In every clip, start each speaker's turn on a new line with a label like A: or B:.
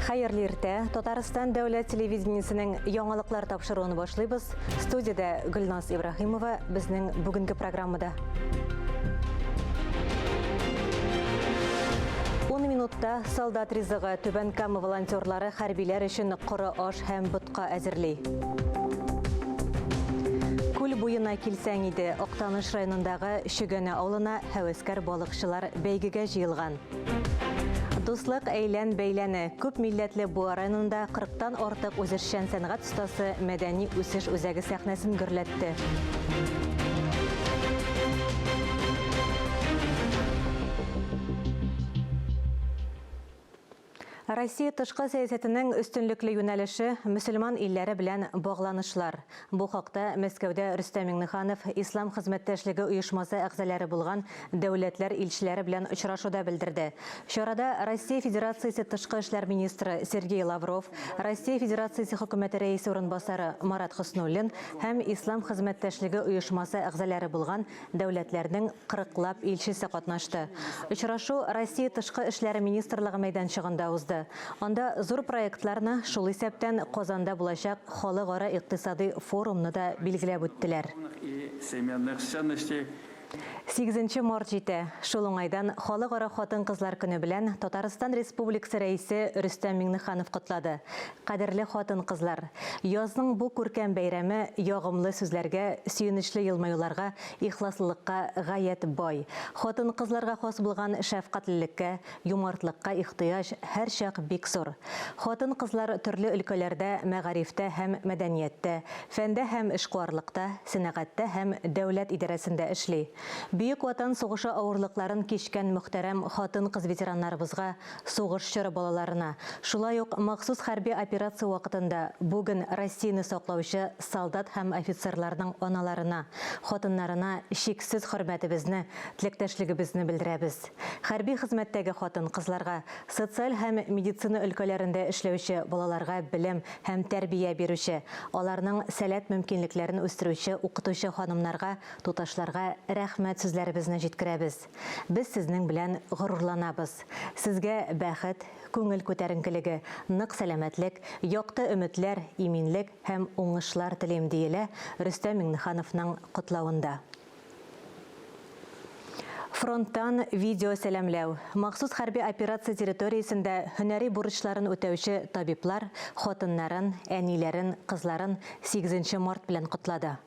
A: Хәерле иртә. Татарстан дәүләт телевидениесенең яңалыклар тапшыруын башлыйбыз. Студиядә Гөлназ Ибраһимова безнең бүгенге программада. 10 минутта солдат ризыгы Түбән Кама волонтерлары хәрбиләр өчен коры аш һәм ботка әзерли. Күл буена килсәң иде, Актаныш районындагы Чөгәнә авылына һәвәскәр балыкчылар бәйгегә җыелган. Дуслык әйлән бәйләне. Күп милләтле Буа районында 40-тан артык үзешчән сәнгать остасы мәдәни үсеш үзәге сәхнәсен гөрләтте. Россия тышкы сәясәтенең өстенлекле юнәлеше, мөселман илләре белән багланышлар. Бу хакта Мәскәүдә Рөстәм Миңнеханов Ислам хезмәттәшлеге оешмасы әгъзалары булган дәүләтләр илчеләре белән очрашуда белдерде. Чарада Россия Федерациясе тышкы эшләр министры Сергей Лавров, Россия Федерациясе Хөкүмәте Рәисе урынбасары Марат Хөснуллин һәм Ислам хезмәттәшлеге оешмасы әгъзалары булган дәүләтләрнең кырыклап илчесе катнашты. Очрашу Россия Тышкы эшләре министрлыгы мәйданчыгында узды. Анда зур проектларны, шул исәптән Казанда булачак Халыкара икътисадый форумны да билгеләп үттеләр. Сигезенче март җитә. Шул уңайдан Халыкара хатын-кызлар көне белән Татарстан Республикасы Рәисе Рөстәм Миңнеханов котлады. Кадерле хатын-кызлар! Язның бу күркәм бәйрәме ягымлы сүзләргә, сөенечле елмаюларга, ихласлылыкка гаять бай. Хатын-кызларга хас булган шәфкатьлелеккә, юмартлыкка ихтыяҗ һәрчак бик зур. Хатын-кызлар төрле өлкәләрдә, мәгарифтә һәм мәдәнияттә, фәндә һәм эшкуарлыкта, сәнәгатьтә һәм дәүләт идарәсендә эшли. Бөек Ватан сугышы авырлыкларын кичкән мөхтәрәм хатын-кыз ветераннарыбызга Сугыш чоры балаларына, шулай ук махсус хәрби операция вакытында бүген Россияне саклаучы солдат һәм офицерларның аналарына, хатыннарына чиксез хөрмәтебезне, теләктәшлегебезне белдерәбез. Хәрби хезмәттәге хатын-кызларга, социаль һәм медицина өлкәләрендә эшләүче балаларга белем һәм тәрбия бирүче, аларның сәләт-мөмкинлекләрен үстерүче укытучы ханымнарга, туташларга рәхмәт сүзләребезне җиткерәбез. Без сезнең белән горурланабыз. Сезгә бәхет, күңел күтәренкелеге, нык сәламәтлек, якты өметләр, иминлек һәм уңышлар телим, диелә Рөстәм Миңнехановның котлавында. Фронттан видео сәламләү. Махсус хәрби операция территориясендә һөнәри бурычларын үтәүче табиблар хатыннарын, әниләрен, кызларын сигезенче март белән котлады.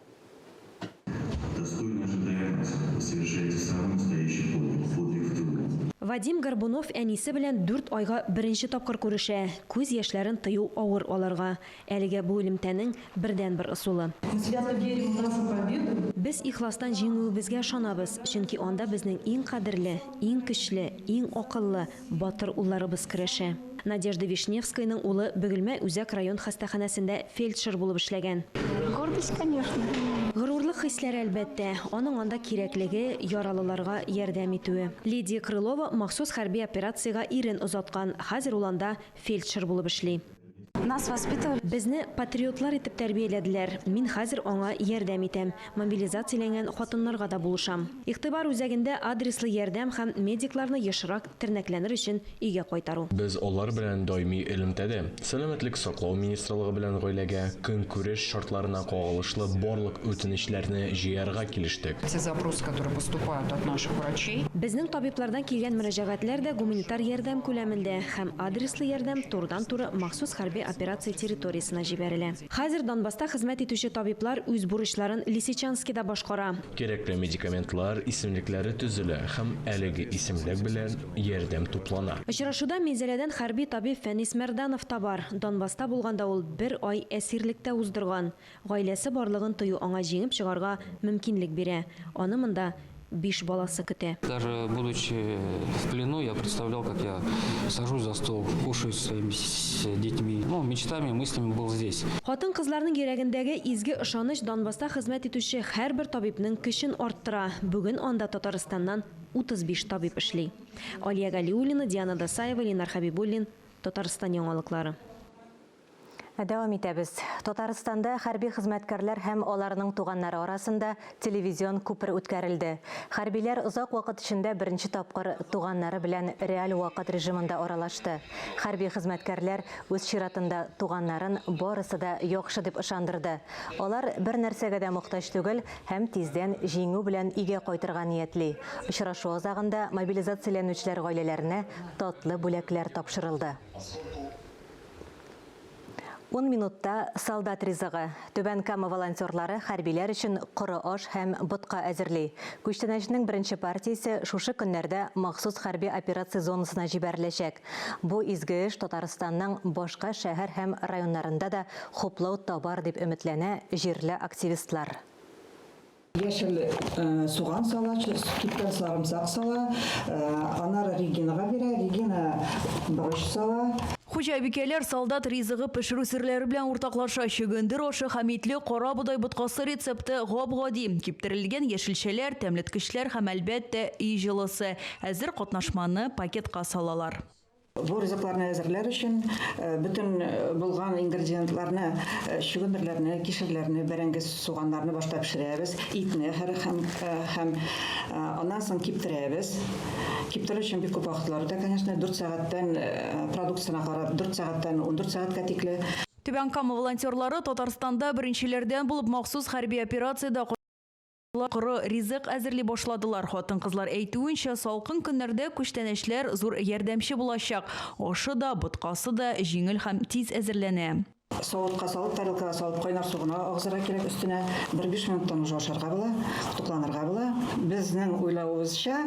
B: Достойно ожидаем вас, вы совершаете самый настоящий подвиг, подвиг в тылу.
C: Вадим Горбунов әнисе белән дүрт айга беренче тапкыр күрешә. Күз яшьләрен тыю авыр аларга. Әлегә бу элемтәнең бердәнбер ысулы.
D: Мы свято верим в нашу победу.
C: Без ихластан җиңүебезгә ышанабыз, чөнки анда безнең иң кадерле, иң көчле, иң акыллы, Батыр улларыбыз көрәшә. Надежда Вишневскаяның улы Бөгелмә үзәк район хастаханәсендә фельдшер булып эшләгән.
E: Гордость, конечно.
C: Горурлык хисләре, әлбәттә. Аның анда кирәклеге, яралыларга ярдәм итүе. Лидия Крылова махсус хәрби операциягә ирен озаткан, хәзер ул анда фельдшер булып эшли.
E: Нас воспитывали.
C: Безне патриотлар итеп тәрбияләделәр. Мин хәзер аңа ярдәм итәм. Мобилизацияләнгән хатыннарга да булышам. Игътибар үзәгендә адреслы ярдәм һәм медикларны ешрак тернәкләнер өчен өйгә кайтару.
F: Без алар белән даими элемтәдә. Сәламәтлек саклау министрлыгы белән гаиләгә, көнкүреш шартларына кагылышлы барлык үтенечләрне җыярга килештек.
G: Все запросы, которые поступают от наших врачей.
C: Безнең табиблардан килгән мөрәҗәгатьләр дә гуманитар ярдәм күләмендә һәм адреслы ярдәм турыдан-туры махсус хәрби операция территориясенә җибәрелә. Хәзер Донбасста хезмәт итүче табиблар үз бурычларын Лисичанскида башкара.
F: Кирәкле медикаментлар исемлекләре төзелә һәм әлеге исемлек белән ярдәм туплана.
C: Очрашуда Минзәләдән хәрби табиб Фәнис Мәрданов та бар. Донбасста булганда ул бер ай әсирлектә уздырган. Гаиләсе барлыгын тою аңа җиңеп чыгарга мөмкинлек бирә. Аны монда биш баласы көтә.
H: Даже будучи в плену, я представлял, как я сажусь за стол, кушаю со своими детьми. Ну, мечтами, мыслями был здесь.
C: Хатын-кызларның йөрәгендәге изге ышаныч Донбасста хезмәт итүче һәрбер табибның көчен арттыра. Бүген анда Татарстаннан 35 табиб эшли. Алия Галиуллина, Диана Досаева, Ленар Хәбибуллин, Татарстан яңалыклары.
A: Дәвам итәбез. Татарстанда хәрби хезмәткәрләр һәм аларның туганнары арасында телевизион күпер үткәрелде. Хәрбиләр озак вакыт эчендә беренче тапкыр туганнары белән реаль вакыт режимында аралашты. Хәрби хезмәткәрләр үз чиратында туганнарын барысы да яхшы дип ышандырды. Алар бер нәрсәгә дә мохтаҗ түгел һәм тиздән җиңү белән өйгә кайтырга ниятли. Очрашу азагында мобилизацияләнүчеләр гаиләләренә татлы бүләкләр тапшырылды. Ун минутта солдат ризыгы. Түбән Кама волонтерлары хәрбиләр өчен коры аш һәм ботка әзерли. Күчтәнәчнең беренче партиясе шушы көннәрдә махсус хәрби операция зонасына җибәреләчәк. Бу изге эш Татарстанның башка шәһәр һәм районнарында да хуплау табар дип өметләнә җирле активистлар.
D: Яшел суган сала, кипкән сарымсак сала, аннары Регинага бирә, Регина борыч сала.
I: Хуҗабикәләр солдат ризыгы пешерү серләре белән уртаклаша. Чөгендер ашы һәм итле карабодай боткасы рецепты гап-гади. Киптерелгән яшелчәләр, тәмлеткечләр һәм, әлбәттә, өй җылысы. Әзер катнашманы пакетка салалар.
D: Бу ризыкларны әзерләр өчен бөтен булган ингредиентларны, чөгендерләрне, кишерләрне, бәрәңге, суганнарны башта пешерәбез, итне һәм аннан соң киптерәбез. Киптерү өчен бик күп вакытлар үтә, конечно, 4 сәгатьтән продукцияне карап, 4 сәгатьтән 14 сәгатькә тикле.
I: Түбән Кама волонтерлары Татарстанда беренчеләрдән булып махсус хәрби операциядә коры ризык әзерли башладылар. Хатын-кызлар әйтүенчә, салкын көннәрдә күчтәнәчләр зур ярдәмче булачак. Ашы да, боткасы да җиңел һәм тиз әзерләнә.
D: Савытка салып, тарелкага салып, кайнар су гына агызырга кирәк өстенә. Бер 5 минуттан уже ашарга була, тукланырга була. Безнең уйлавыбызча,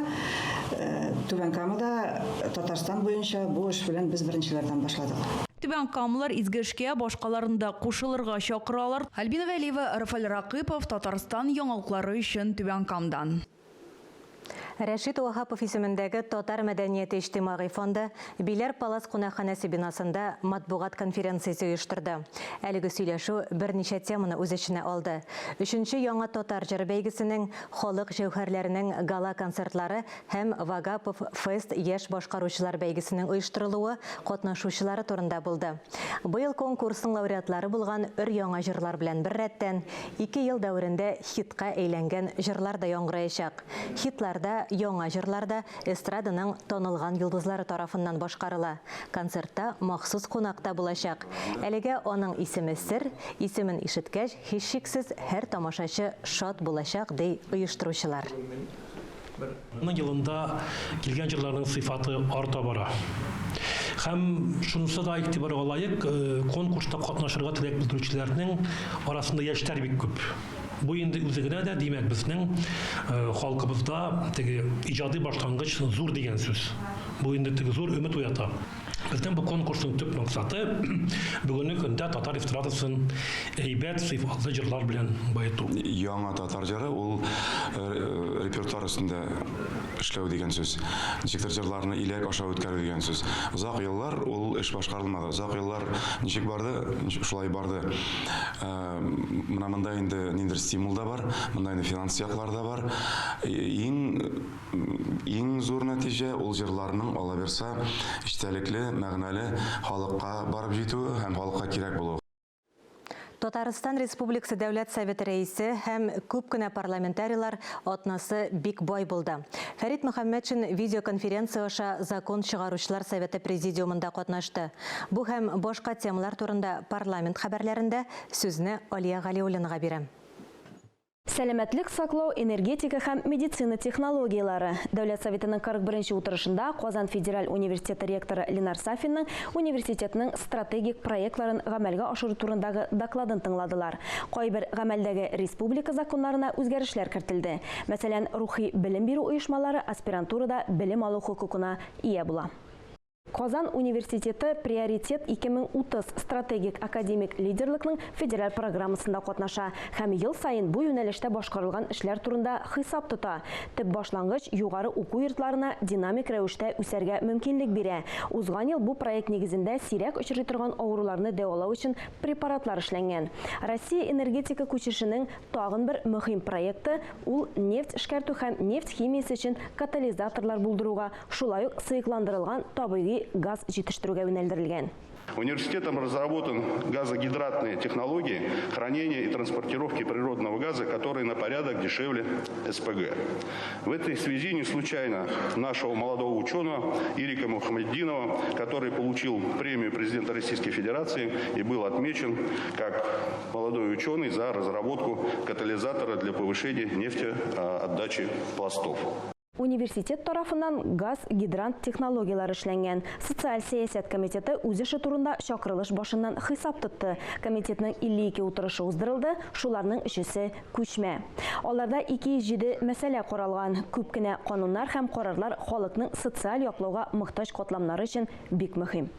D: Түбән Камада Татарстан буенча бу эш белән без беренчеләрдән башладык.
I: Түбән Камалар изге эшкә башкаларын да кушылырга чакыралар. Альбина Вәлиева, Рафаэль Ракыпов, Татарстан яңалыклары өчен Түбән Камадан.
A: Рәшит Ваһапов исемендәге Татар мәдәнияте иҗтимагый фонды Биләр Палас кунакханәсе бинасында матбугат конференциясе оештырды. Әлеге сөйләшү берничә теманы үз эченә алды. Өченче яңа татар җыры бәйгесенең, халык җәүһәрләренең гала-концертлары һәм Вагапов Фест яшь башкаручылар бәйгесенең оештырылуы, катнашучылары турында булды. Быел конкурсның лауреатлары булган өр-яңа җырлар белән беррәттән, 2 ел дәверендә хитка әйләнгән җырлар да яңгыраячак. Хитларда, яңа җырларда эстраданың танылган йолдызлары тарафыннан башкарыла. Концертта махсус кунак та булачак. Әлегә аның исеме сер, исемен ишеткәч, һичшиксез һәр тамашачы шат булачак, ди оештыручылар.
J: Моның елында килгән җырларның сыйфаты арта бара. Һәм шунысы да игътибарга лаек, конкурста катнашырга теләк белдерүчеләрнең арасында яшьләр бик күп. Бу инде үзе генә дә, димәк, безнең халкыбызда теге иҗади башлангыч зур дигән сүз. Бу инде теге зур өмет уята. Безнең бу конкурсның төп максаты бүгенге көндә татар эстрадасын әйбәт сыйфатлы җырлар белән баету.
B: Яңа татар җыры ул репертуар өстендә эшләү дигән сүз. Ничектер җырларны иләк аша үткәрү дигән сүз. Озак еллар ул эш башкарылмады. Озак еллар ничек барды, шулай барды. Менә монда инде ниндидер стимул да бар, монда инде финанс яклары да бар. Иң зур нәтиҗә ул җырларның алабирса эчтәлекле, мәгънәле халыкка барып җитүе һәм халыкка кирәк булуы.
A: Татарстан Республикасы Дәүләт Советы рәисе һәм күп кенә парламентарийлар атнасы бик бай булды. Фәрит Мөхәммәтшин видеоконференция аша Закон чыгаручылар советы президиумында катнашты. Бу һәм башка темалар турында парламент хәбәрләрендә сүзне Алия Галиуллинага бирәм.
C: Сәламәтлек саклау, энергетика һәм медицина технологияләре. Дәүләт Советының 41-нче утырышында Казан федераль университеты ректоры Ленар Сафинның университетның стратегик проектларын гамәлгә ашыру турындагы докладын тыңладылар. Кайбер гамәлдәге республика законнарына үзгәрешләр кертелде. Мәсәлән, рухи белем бирү оешмалары аспирантурада белем алу хокукына ия була. Казан университеты Приоритет 2030 стратегик академик лидерлыкның федераль программасында катнаша һәм ел саен бу юнәлештә башкарылган эшләр турында хисап тота. Төп башлангыч югары уку йортларына динамик рәвештә үсәргә мөмкинлек бирә. Узган ел бу проект нигезендә сирәк очрый торган авыруларны дәвалау өчен препаратлар эшләнгән. Россия энергетика күчешенең тагын бер мөһим проекты ул нефть эшкәртү һәм нефть химиясе өчен катализаторлар булдыруга, шулай ук сыекландырылган табигый газ җитештерүгә юнәлдерелгән.
K: Университетом разработан газогидратные технологии хранения и транспортировки природного газа, которые на порядок дешевле СПГ. В этой связи не случайно нашего молодого ученого Ирика Мухамеддинова, который получил премию президента Российской Федерации и был отмечен как молодой ученый за разработку катализатора для повышения нефтеотдачи пластов.
C: Университет тарафыннан газ гидрант технологияләре эшләнгән. Социаль сәясәт комитеты үз эше турында чакырылыш башыннан хисап тотты. Комитетның 52 утырышы уздырылды, шуларның өчесе күчмә. Аларда 207 мәсьәлә каралган. Күп кенә кануннар һәм карарлар халыкның социаль яклауга мохтаҗ катламнары өчен бик мөһим.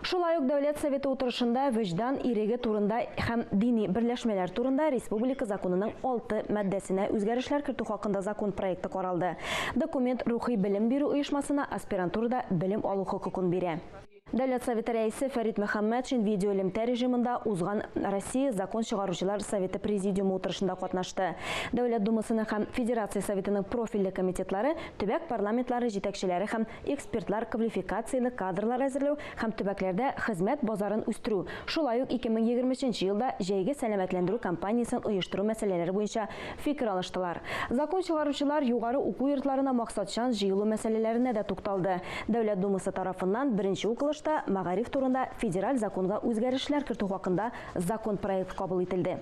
C: Шулай ук Дәүләт Советы утырышында вөҗдан иреге турында һәм дини берләшмәләр турында республика законының алты маддәсенә үзгәрешләр кертү хакында закон проекты каралды. Документ рухи белем бирү оешмасына аспирантурада белем алу хокукын бирә. Дәүләт Советы Рәисе Фәрит Мөхәммәтшин видеоэлемтә режимында узган Россия Закон чыгаручылар Советы Президиумы утырышында катнашты. Дәүләт Думасының һәм Федерация Советының профильле комитетлары, төбәк парламентлары җитәкчеләре һәм экспертлар квалификацияле кадрлар әзерләү һәм төбәкләрдә хезмәт базарын үстерү, шулай ук 2023 нче елда җәйге сәламәтләндерү кампаниясен оештыру мәсьәләләре буенча фикер алыштылар. Закон чыгаручылар югары уку йортларына максатчан җыелу мәсьәләләренә дә тукталды. Дәүләт Думасы тарафыннан беренче укылышта Мәгариф турында федераль законга үзгәрешләр кертү хакында закон проекты кабул ителде.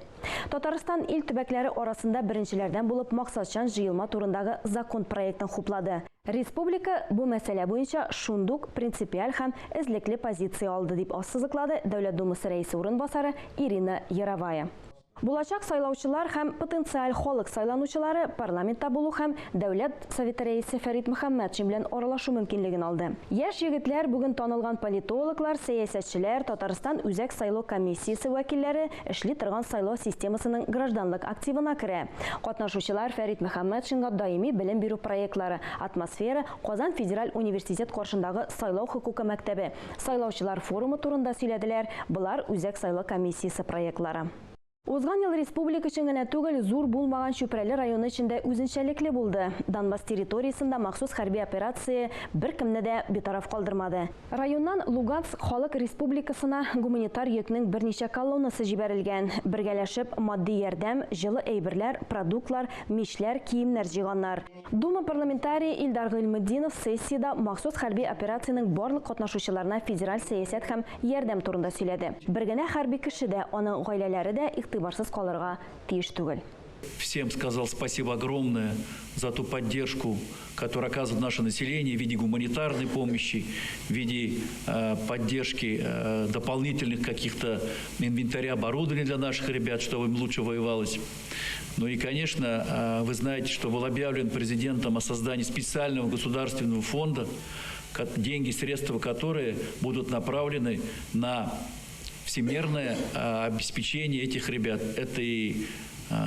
C: Татарстан ил төбәкләре арасында беренчеләрдән булып максатчан җыелма турындагы закон проектын хуплады. Республика бу мәсьәлә буенча шундук принципиаль һәм эзлекле позиция алды, дип ассызыклады Дәүләт Думасы Рәисе урынбасары Ирина Яровая. Булачак сайлаучылар һәм потенциаль халык сайланучылары парламентта булу һәм Дәүләт Советы Рәисе Фәрит Мөхәммәтшин белән аралашу мөмкинлеген алды. Яшь егетләр бүген танылган политологлар, сәясәтчеләр, Татарстан Үзәк сайлау комиссиясе вәкилләре эшли торган сайлау системасының гражданлык активына керә. Катнашучылар Фәрит Мөхәммәтшинга даими белем бирү проектлары, Атмосфера, Казан федераль университет каршындагы сайлау хокукы мәктәбе, сайлаучылар форумы турында сөйләделәр, болар Үзәк сайлау комиссиясе проектлары. Узган ел республика өчен генә түгел, зур булмаган Чүпрәле районы өчен дә үзенчәлекле булды. Донбасс территориясендә махсус хәрби операция беркемне дә битараф калдырмады. Районнан Луганск Халык Республикасына гуманитар йөкнең берничә колоннасы җибәрелгән. Бергәләшеп матди ярдәм, җылы әйберләр, продуктлар, мичләр, киемнәр җыйганнар. Дума парламентарие Илдар Гыйльметдинов сессиядә махсус хәрби операциянең барлык катнашучыларына федераль сәясәт һәм ярдәм турында сөйләде. Бер генә хәрби кеше дә, аның гаиләләре дә игътибарсыз калырга тиеш түгел.
L: Всем сказал спасибо огромное за ту поддержку, которую оказывает наше население в виде гуманитарной помощи, в виде э, поддержки э, дополнительных каких-то инвентаря, оборудования для наших ребят, чтобы им лучше воевалось. Ну и, конечно, э, вы знаете, что был объявлен президентом о создании специального государственного фонда, деньги, средства которые будут направлены на всемерное обеспечение этих ребят. Это и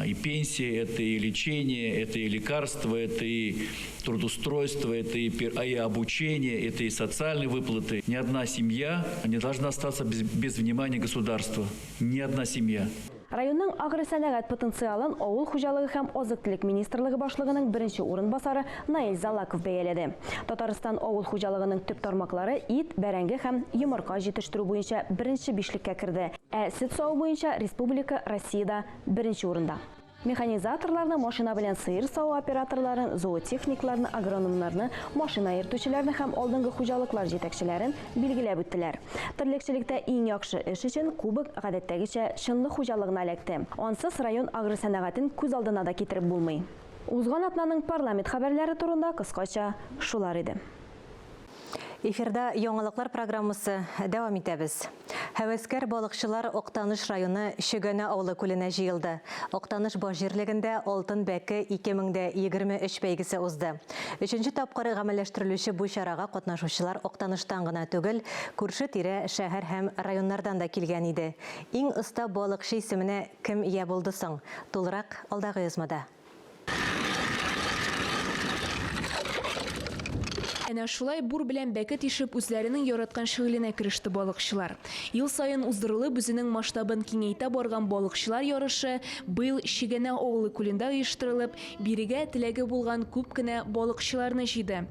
L: и пенсии, это и лечение, это и лекарства, это и трудоустройство, это и, а и обучение, это и социальные выплаты. Ни одна семья не должна остаться без, без внимания государства. Ни одна семья.
C: Районның агросәнәгать потенциалын Авыл хуҗалыгы һәм азык-төлек министрлыгы башлыгының беренче урынбасары Наил Залаков бәяләде. Татарстан авыл хуҗалыгының төп тармаклары ит, бәрәңге һәм йомырка җитештерү буенча беренче бишлеккә керде. Ә сөт саву буенча республика Россиядә беренче урында. Механизаторларны, машина белән сыер саву операторларын, зоотехникларны, агрономнарны, машина йөртүчеләрне һәм алдынгы хуҗалыклар җитәкчеләрен билгеләп үттеләр. Терлекчелектә иң яхшы эш өчен кубок гадәттәгечә Чынлы хуҗалыгына эләкте. Ансыз район агросәнәгатен күз алдына да китереп булмый. Узган атнаның парламент хәбәрләре турында кыскача шулар иде.
A: Эфирда яңалыклар программасы дәвам итәбез. Һәвәскәр балыкчылар Актаныш районы Чөгәнә авылы күленә җыелды. Актаныш баш җирлегендә Алтын бәке 2023 бәйгесе узды. Өченче тапкыр гамәлләштерелүче бу чарага катнашучылар Актаныштан гына түгел, күрше-тирә шәһәр һәм районнардан да килгән иде. Иң оста балыкчы исеменә кем ия булды соң? Тулырак алдагы язмада.
I: Әнә шулай бур белән бәке тишеп үзләренең яраткан шөгыленә кереште балыкчылар. Ел саен уздырылып, үзенең масштабын киңәйтә барган балыкчылар ярышы быел Чегәнә авылы күлендә оештырылып, бирегә теләге булган күп кенә балыкчыларны җыйды.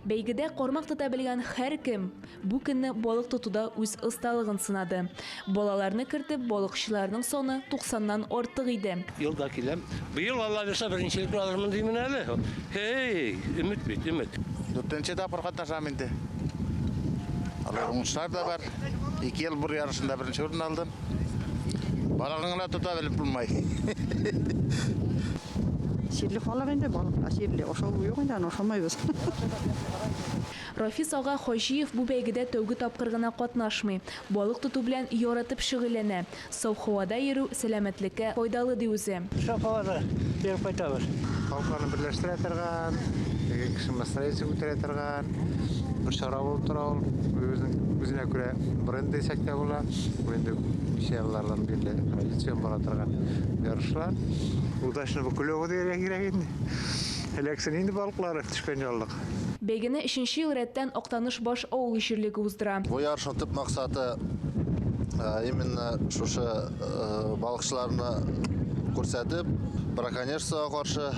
I: Бәйгедә кармак тота белгән һәркем бу көнне балык тотуда үз осталыгын сынады. Балаларны кертеп, балыкчыларның саны туксаннан артык иде.
M: Ел да киләм. Быел, Алла бирса, беренчелекне алырмын димен әле. Һей, өмет бит, өмет.
N: Дүртенче тапкыр катнашам инде. Алар уңышлар да бар. Ике ел бур ярышында беренче урын алдым. Балыгын гына тота белеп булмай.
D: Чирле халык инде, балыкка чирле. Ашау юк инде, аны ашамайбыз.
I: Рафис ага Хаҗиев бу бәйгедә тәүге тапкыр гына катнашмый. Балык тоту белән яратып шөгыльләнә. Саф һавада йөрү сәламәтлеккә файдалы, ди үзе.
M: Саф һавада йөреп кайтабыз.
N: Халыкларны берләштерә торган, теге кешенең настроениесен күтәрә торган бер чара булып тора ул. Үзенең үзенә күрә бренд дисәк тә була. Бу инде ничә еллардан бирле традицион бара торган ярышлар. Удачно клёво дияргә кирәк инде. Эләксен инде балыклары төшкән яллык.
I: Бәйгене өченче ел рәттән Актанышбаш авыл җирлеге уздыра.
O: Бу ярышның төп максаты именно шушы балыкчыларны күрсәтеп, браконьерствога каршы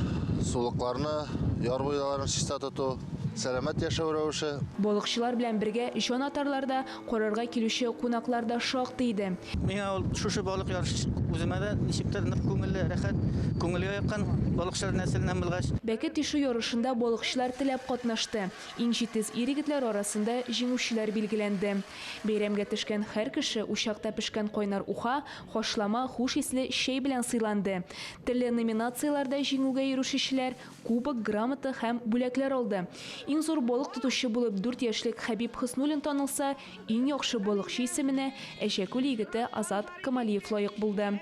O: сулыкларны, яр буйларын чиста тоту, сәламәт яшәү рәвеше.
I: Балыкчылар белән бергә җанатарлар да, карарга килүче кунаклар да шактый иде.
P: Миңа ул шушы балык ярышы үземә дә ничектер нык күңелле, рәхәт, күңелгә якын балыкчылар нәселеннән булгач.
I: Бәке тишү ярышында балыкчылар теләп катнашты. Иң җитез ир-егетләр арасында җиңүчеләр билгеләнде. Бәйрәмгә төшкән һәр кеше учакта пешкән кайнар уха, хашлама, хуш исле чәй белән сыйланды. Төрле номинацияләрдә җиңүгә ирешүчеләр кубок, грамота һәм бүләкләр алды. Иң зур балык тотучы булып дүрт яшьлек Хәбиб Хөснуллин танылса, иң яхшы балыкчы исеменә Әҗәкүл егете Азат Камалиев лаек булды.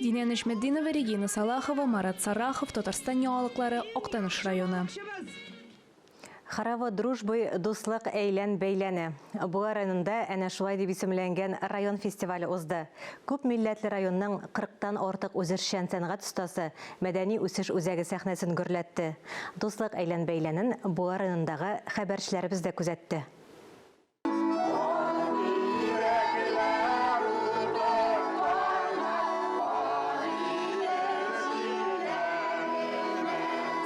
I: Динә Нәҗметдинова, Регина Салахова, Марат Сарахов, Татарстан яңалыклары, Актаныш районы.
A: Хоровод дружбы дуслык әйлән бәйләне. Буа районында әнә шулай дип исемләнгән район фестивале узды. Күп милләтле районның кырыктан артык үзешчән сәнгать остасы Мәдәни үсеш үзәге сәхнәсен гөрләтте. Дуслык әйлән бәйләнен Буа районындагы хәбәрчеләребез дә күзәтте.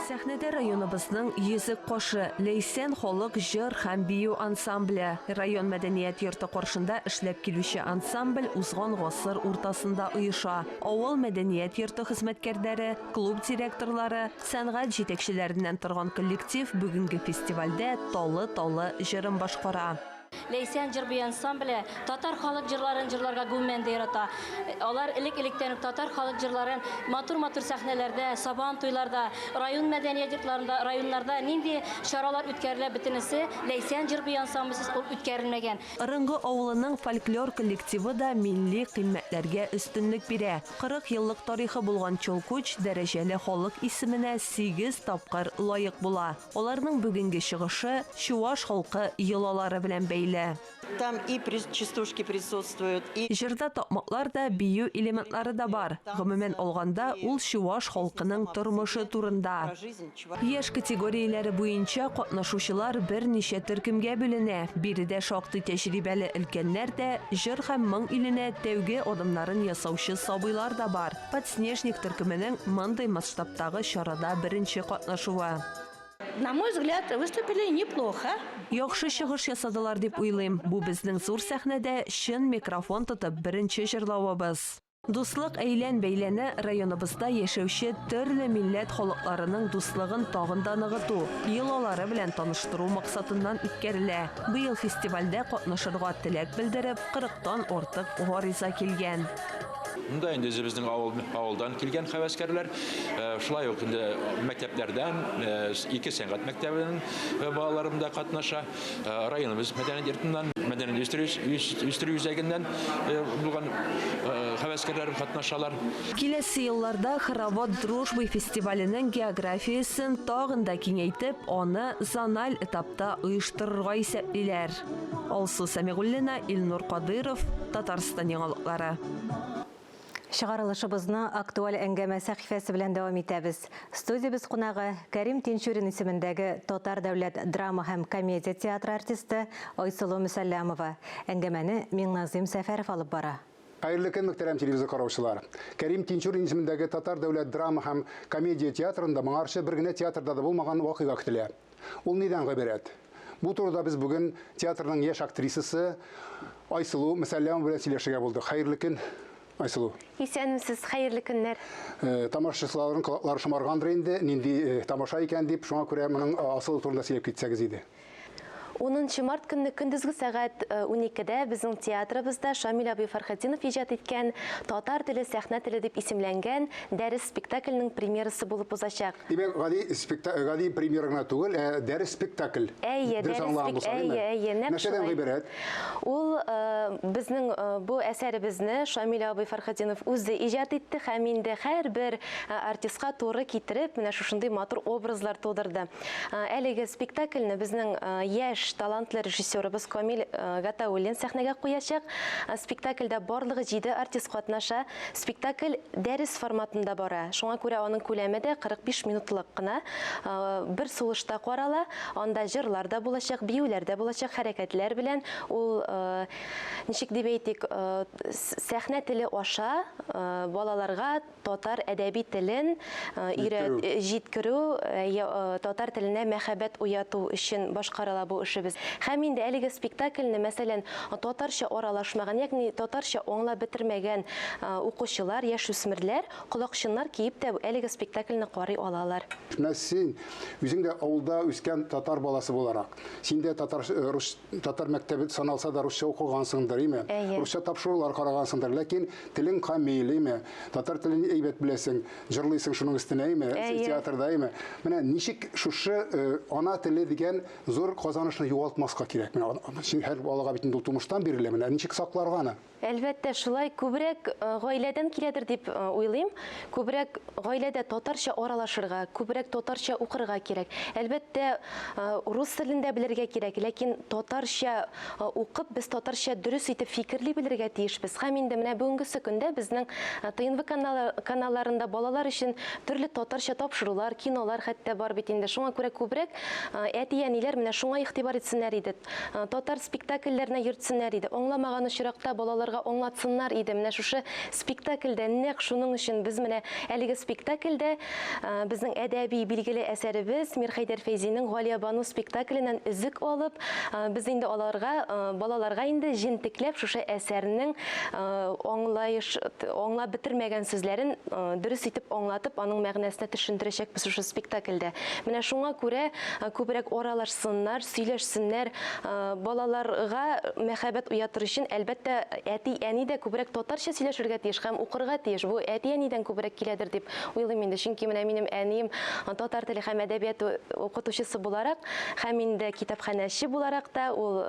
Q: Сәхнәдә районыбызның йөзек кашы, Ләйсән халык җыр һәм бию ансамбле. Район мәдәният йорты каршында эшләп килүче ансамбль узган гасыр уртасында оеша. Авыл мәдәният йорты хезмәткәрләре, клуб директорлары, Сәнгать җитәкчеләреннән торган коллектив бүгенге фестивальдә Талы-талы җырын башкара.
R: Ләйсән җыр-бию ансамбле татар халык җырларын җырларга гомумән дә ярата. Алар элек-электән үк татар халык җырларын матур-матур сәхнәләрдә, сабан туйларда, район мәдәният йортларында, районнарда нинди чаралар үткәрелә, бөтенесе Ләйсән җыр-бию ансамблесез ул үткәрелмәгән.
Q: Ырынгы авылының фольклор коллективы да милли кыйммәтләргә өстенлек бирә. 40 еллык тарихы булган Чолкуч дәрәҗәле халык исеменә сигез тапкыр лаек була. Аларның бүгенге чыгышы чуваш халкы йолалары белән бәйле.
S: Там и частушки присутствуют, и.
Q: Җырда такмаклар да, бию элементлары да бар. Гомумән алганда, ул чуваш халкының тормышы турында. Яшь категорияләре буенча катнашучылар берничә төркемгә бүленә. Биредә шактый тәҗрибәле өлкәннәр дә, җыр һәм моң иленә тәүге адымнарын ясаучы сабыйлар да бар. Подснежник төркеменең мондый масштабтагы чарада беренче катнашуы.
T: На мой взгляд, выступили неплохо.
Q: Яхшы чыгыш ясадылар дип уйлыйм. Бу безнең зур сәхнәдә чын микрофон тотып беренче җырлавыбыз. Дуслык әйлән-бәйләне районыбызда яшәүче төрле милләт халыкларының дуслыгын тагын да ныгыту, йолалары белән таныштыру максатыннан үткәрелә. Быел фестивальдә катнашырга теләк белдереп, кырыктан артык гариза килгән.
U: Монда инде үзебезнең авыл, авылдан килгән һәвәскәрләр, шулай ук инде мәктәпләрдән, ике сәнгать мәктәбенең балалары монда катнаша. Районыбыз мәдәният йортыннан, мәдәният үстерү үзәгеннән булган һәвәскәрләр катнашалар.
Q: Киләсе елларда Хоровод дружбы фестиваленең географиясен тагын да киңәйтеп, аны зональ этапта оештырырга исәплиләр. Алсу Сәмигуллина, Илнур Кадыйров, Татарстан яңалыклары.
A: Чыгарылышыбызны актуаль әңгәмә сәхифәсе белән дәвам итәбез. Студиябез кунагы Кәрим Тинчурин исемендәге Татар дәүләт драма һәм комедия театры артисты Айсылу Мөсәлләмова. Әңгәмәне Миңназыйм Сәфәров алып бара.
E: Хәерле көн, мөхтәрәм телевизор караучылар. Кәрим Тинчурин исемендәге Татар дәүләт драма һәм комедия театрында моңарчы бер генә театрда да булмаган вакыйга көтелә. Ул нидән гыйбарәт? Бу турыда без бүген театрның яшь актрисасы Айсылу Мөсәлләмова белән сөйләшергә булдык. Хәерле көн, Айсылу.
V: Исәнмесез, хәерле көннәр.
E: Э, тамашачыларның колаклары шомаргандыр инде, нинди э, тамаша икән дип, шуңа күрә моның э, асылы турында сөйләп китсәгез иде.
V: 10 март көнне көндезге сәгать 12-дә безнең театрыбызда Шамил абый Фәрхетдинов иҗат иткән Татар теле сәхнә теле дип исемләнгән дәрес спектакльнең премьерасы булып узачак.
E: Димәк, гади спекта гади премьера гына түгел, ә дәрес спектакль.
V: Әйе,
E: Дөрес
V: дәрес
E: аңлаган
V: спек
E: булсам, әйеме?
V: әйе, әйе, нәкъ
E: Нәрсәдән
V: шулай.
E: гыйбарәт?
V: Ул э, безнең э, бу әсәребезне Шамил абый Фәрхетдинов үзе иҗат итте һәм инде һәрбер э, артистка туры китереп, менә шушындый матур образлар тудырды. Э, Әлеге спектакльне безнең э, яшь талантлы режиссерыбыз Камил э, Гатауллин сәхнәгә куячак. Э, Спектакльдә барлыгы җиде артист катнаша. Спектакль дәрес форматында бара, шуңа күрә аның күләме дә 45 минутлык кына. Бер сулышта карала, анда җырлар да булачак, биюләр дә булачак, хәрәкәтләр белән. Ул, ничек дип әйтик, сәхнә теле аша балаларга татар әдәби телен җиткерү, татар теленә мәхәббәт уяту өчен башкарыла бу эшебез. Һәм инде әлеге спектакльне, мәсәлән, татарча аралашмаган, ягъни татарча аңлап бетермәгән укучылар, яшүсмерләр колакчыннар киеп тә әлеге спектакльне карый алалар.
E: Менә син үзең дә авылда үскән татар баласы буларак, син дә татар, рус, татар мәктәбе саналса да русча укыгансыңдыр, име?
V: Әйе.
E: Русча тапшырулар карагансыңдыр, ләкин телең камил, име? Татар телен әйбәт беләсең, җырлыйсың шуның өстенә, име?
V: Әйе.
E: Театрда, име? Менә ничек шушы ана теле дигән зур казанышны югалтмаска кирәк? Менә һәр балага бит инде ул тумыштан бирелә, менә ничек сакларга аны?
V: Әлбәттә, шулай күбрәк гаиләдән киләдер дип уйлыйм. Күбрәк гаиләдә татарча аралашырга, күбрәк татарча укырга кирәк. Әлбәттә, рус телен дә белергә кирәк, ләкин татарча укып, без татарча дөрес итеп фикерли белергә тиешбез. Һәм инде менә бүгенгесе көндә безнең ТНВ каналларында балалар өчен төрле татарча тапшырулар, кинолар хәтта бар бит инде. Шуңа күрә күбрәк әти-әниләр менә шуңа игътибар итсеннәр иде. Татар спектакльләренә йөртсеннәр иде. Аңламаган очракта балаларга аңлатсыннар иде. Менә шушы спектакльдә нәкъ шуның өчен без менә әлеге спектакльдә безнең әдәби билгеле әсәребез Мирхәйдәр Фәйзинең Галиябану спектакленнән өзек алып, без инде аларга, балаларга инде җентекләп шушы әсәрнең аңлаеш, аңлап бетермәгән сүзләрен дөрес итеп аңлатып, аның мәгънәсенә төшендерәчәкбез шушы спектакльдә. Менә шуңа күрә күбрәк аралашсыннар, сөйләшсеннәр, балаларга мәхәббәт уятыр өчен, әлбәттә, әти-әни дә күбрәк татарча сөйләшергә тиеш һәм укырга тиеш. Бу әти-әнидән күбрәк киләдер дип уйлыйм инде. Чөнки менә минем әнием татар теле һәм әдәбият укытучысы буларак һәм инде китапханәче буларак та ул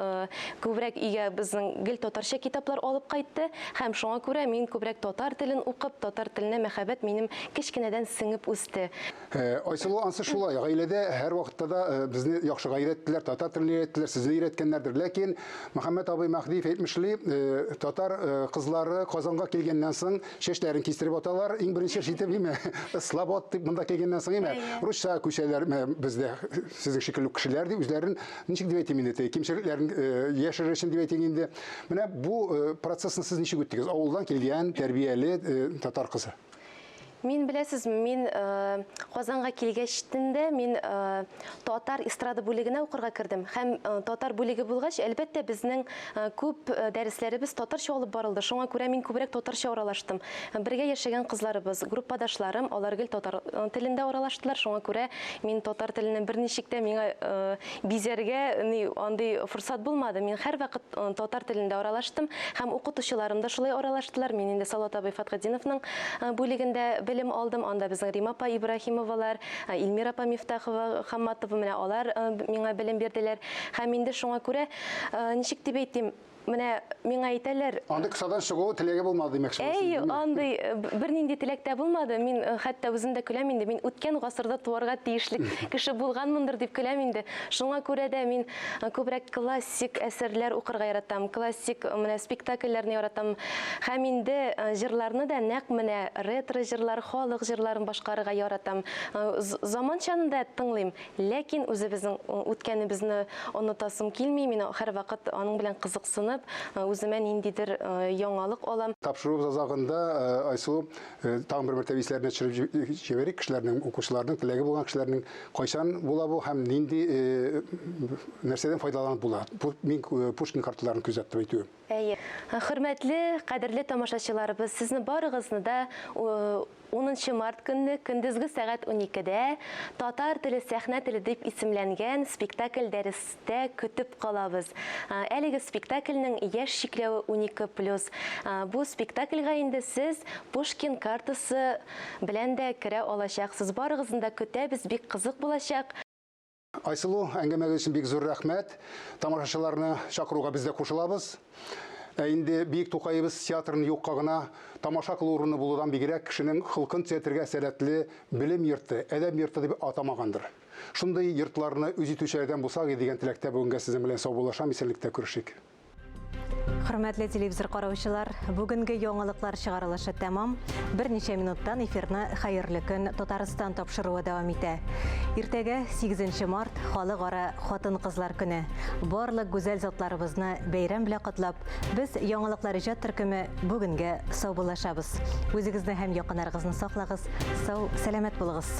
V: күбрәк өйгә безнең гел татарча китаплар алып кайтты һәм шуңа күрә мин күбрәк татар телен укып, татар теленә мәхәббәт минем кечкенәдән сеңеп үсте.
E: Э, Айсылу, ансы шулай, гаиләдә һәрвакытта да э, безне яхшыга өйрәттеләр, татар телен өйрәттеләр, сезне өйрәткәннәрдер. Ләкин Мөхәммәт абый Мәһдиев әйтмешли, э, татар кызлары Казанга килгәннән соң чәчләрен кистереп аталар. Иң беренче эш итеп, име, ыслап ат дип монда килгәннән соң, име, русча күчәләр, бездә сезнең шикелле кешеләр дип үзләрен ничек дип әйтим инде, кимчелекләрен яшерер өчен дип әйтик инде. Менә бу процессны сез ничек үттегез? Авылдан килгән тәрбияле татар кызы.
V: Мин, беләсезме, мин Казанга килгәчтен дә мин татар эстрада бүлегенә укырга кердем. Һәм татар бүлеге булгач, әлбәттә, безнең күп дәресләребез татарча алып барылды. Шуңа күрә мин күбрәк татарча аралаштым. Бергә яшәгән кызларыбыз, группадашларым, алар гел татар телендә аралаштылар. Шуңа күрә мин татар телене берничек тә миңа бизәргә ни андый форсат булмады. Мин һәрвакыт татар телендә аралаштым һәм укытучыларым да шулай аралаштылар. Мин инде Салават абый Фәтхетдиновның бүлегендә белем алдым. Анда безнең Рима апа Ибраһимовалар, Эльмира апа Мифтахова, Хамматова, менә алар миңа белем бирделәр. Һәм инде шуңа күрә, ничек дип әйтим, Менә миңа әйтәләр.
E: Андый кысадан чыгу теләге булмады димәкче буласыз.
V: Әй, андый бернинди теләк тә булмады. Мин хәтта үзем дә көләм инде. Мин үткән гасырда туарга тиешле кеше булганмындыр дип көләм инде. Шуңа күрә дә мин күбрәк классик әсәрләр укырга яратам, классик менә спектакльләрне яратам. Һәм инде җырларны да нәкъ менә ретро җырлар, халык җырларын башкарырга яратам. Заманчаны да тыңлыйм, Ләкин үзебезнең үткәнебезне онытасым килми, мин һәрвакыт аның белән кызыксынып, үземә ниндидер яңалык алам.
E: Тапшыруыбыз азагында, Айсылу, тагын бер мәртәбә исләренә төшереп җибәрик, кешеләрнең, укучыларның, теләге булган кешеләрнең кайчан була бу һәм нинди нәрсәдән файдаланып була? Мин Пушкин карталарын күздә тотып әйтүем.
V: Әйе. Хөрмәтле, кадерле тамашачыларыбыз, сезне барыгызны да унынчы март көнне көндезге сәгать уникедә Татар теле, сәхнә теле дип исемләнгән спектакль-дәрестә көтеп калабыз. Әлеге спектакльнең яшь чикләве 12 плюс. Бу спектакльгә инде сез Пушкин картасы белән дә керә алачаксыз. Барыгызны да көтәбез, бик кызык булачак.
E: Айсылу, әңгәмәгез өчен бик зур рәхмәт. Тамашачыларны чакыруга без дә кушылабыз. Ә инде Бөек Тукаебыз театрын юкка гына тамаша кылу урыны булудан бигрәк кешенең холкын төзәтергә сәләтле белем йорты, әдәп йорты дип атамагандыр. Шундый йортларны үз итүчеләрдән булсак иде дигән теләктә бүгенгә сезнең белән саубуллашам, исәнлектә күрешик.
A: Хөрмәтле телевизор караучылар, бүгенге яңалыклар чыгарылышы тәмам. Берничә минуттан эфирны Хәерле көн Татарстан тапшыруы дәвам итә. Иртәгә 8 март халыкара хатын-кызлар көне. Барлык гүзәл затларыбызны бәйрәм белән котлап, без яңалыклар иҗат төркеме бүгенгә саубуллашабыз. Үзегезне һәм якыннарыгызны саклагыз, сау, сәламәт булыгыз.